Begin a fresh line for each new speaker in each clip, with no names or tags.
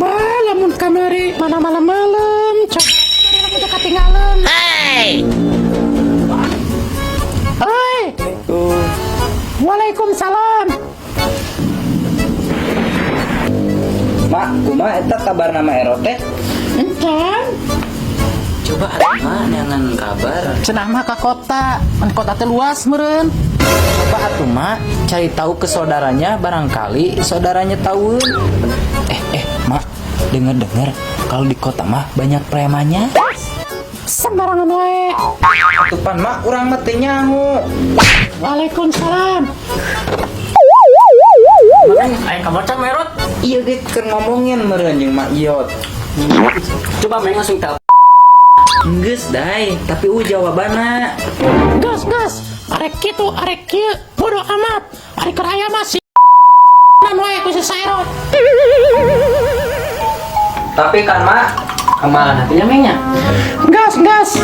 Coba lamun kamari mana malam-malam, coba lamun teu katinggalan. Hey. Hai. Waalaikumsalam.
Mak, kumaha eta kabar nama Erot teh?
Encan.
Coba atuh, Mak, neangan kabar.
Cenah mah ka kota, mun kota teh luas meureun.
Coba atuh, Mak, cari tahu ke saudaranya, barangkali saudaranya tahu. Eh, Mak, denger-dengar kalau di kota mah banyak premannya.
Sembarangan wae.
Atuh pan, Mak, urang mah teu nyaho.
Waalaikumsalam.
Aya kabar can Merot?
Iya ge keur ngomongin meureun jeung Mak Iyot.
Coba main langsung telepon.
Geus dai, tapi u jawabanna.
Gas gas, arek kitu arek kieu, bodo amat. Arek keur aya mah si wae ku si Saerot.
Tapi kan, Mak,
Kemana nantinya mengnya?
Gas gas.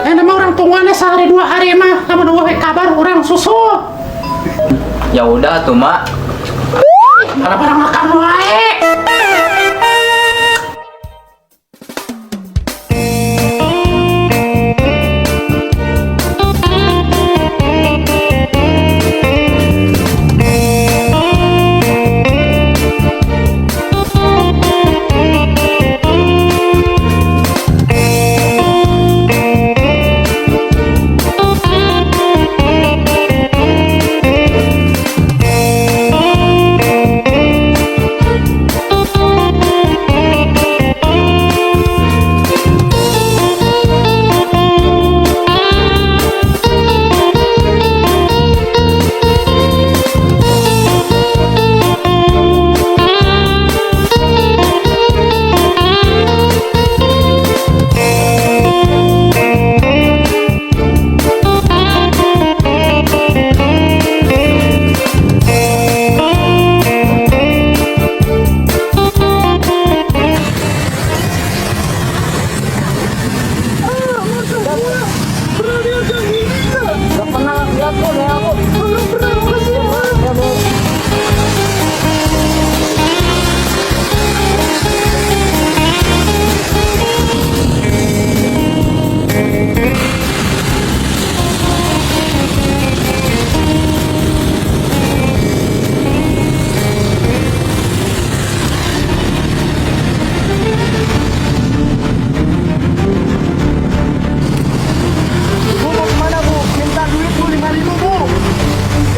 Eh nama orang tungguannya sehari dua hari mah, lamun euweuh kabar urang susul.
Ya udah tuh, Mak.
Barang-barang makan wae.
Bu mau kemana, Bu? Minta duit, Bu, 5.000, Bu.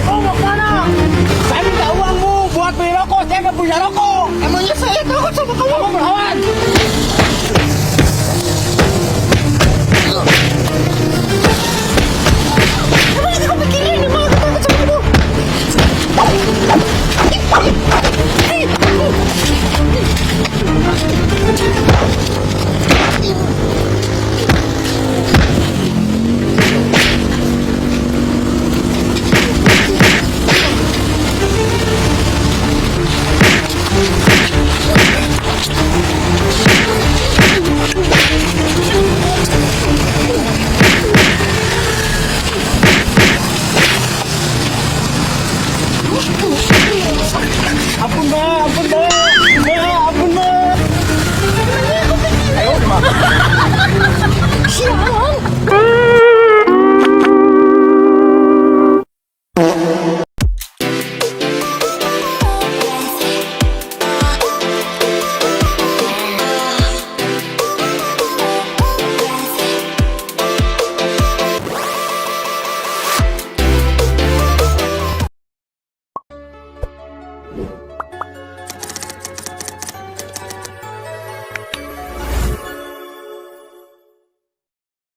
Ibu mau kemana? Saya minta uang, Bu, buat beli rokok. Saya nggak punya rokok. Emangnya saya takut sama kamu? Kamu berhak.